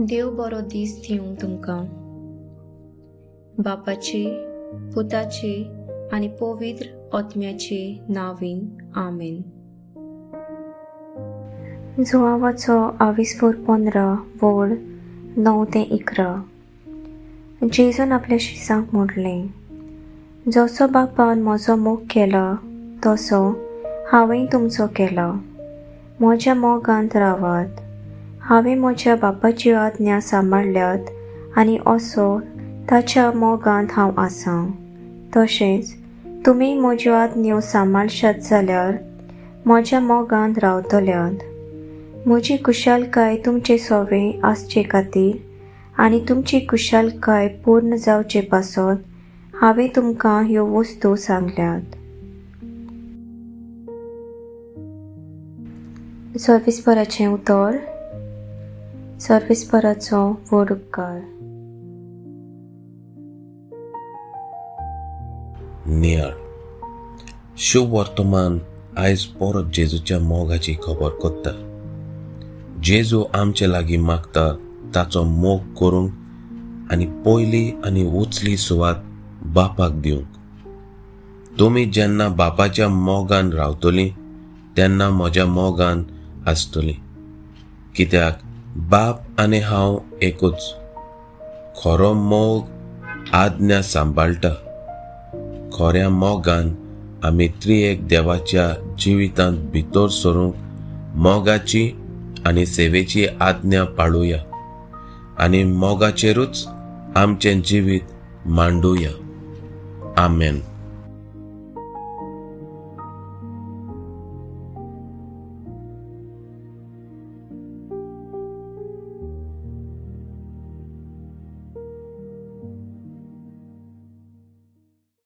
देव बरो दीस दिवंक तुमकां. बापाचे, पुताचे आनी पवित्र आत्म्याचे नांवान, आमेन. जुवांवाचो आविस्फोर 15 वळ 9 ते 11. जेजून आपल्या शिसांक म्हणलें, जसो बापान म्हजो मोग केला तसो हांवें तुमचो केला. म्हज्या मोगांत रावात. हांवें म्हज्या बापाच्यो आज्ञा सांबाळ्ळ्यात आनी असो ताच्या मोगांत हांव आसां. तशेंच तुमी म्हज्यो आज्ञो सांबाळशात जाल्यार म्हज्या मोगांत रावतल्यात. म्हजी कुशालकाय तुमचे सोवे आसचे खातीर आनी तुमची कुशालकाय पूर्ण जावचे पासत हांवें तुमकां ह्यो वस्तू सांगल्यात. सर्विसपराचें उतर. सर्विसपराचो व्हड उपकार. नियाळ शुभवर्तमान आयज परत जेजूच्या मोगाची खबर करता. जेजू आमचे लागीं मागता ताचो मोग करूंक आनी पयली आनी उचली सुवात बापाक दिवंक. तुमी जेन्ना बापाच्या मोगान रावतली तेन्ना म्हज्या मोगान आसतली, कित्याक बाप आनी हांव एकूच. खरो मोग आज्ञा सांबाळटा. खऱ्या मोगान आमी त्रिएक देवाच्या जिवितांत भितर सरूंक मोगाची आनी सेवेची आज्ञा पाळुया आनी मोगाचेरूच आमचें जिवीत मांडुया. आमेन.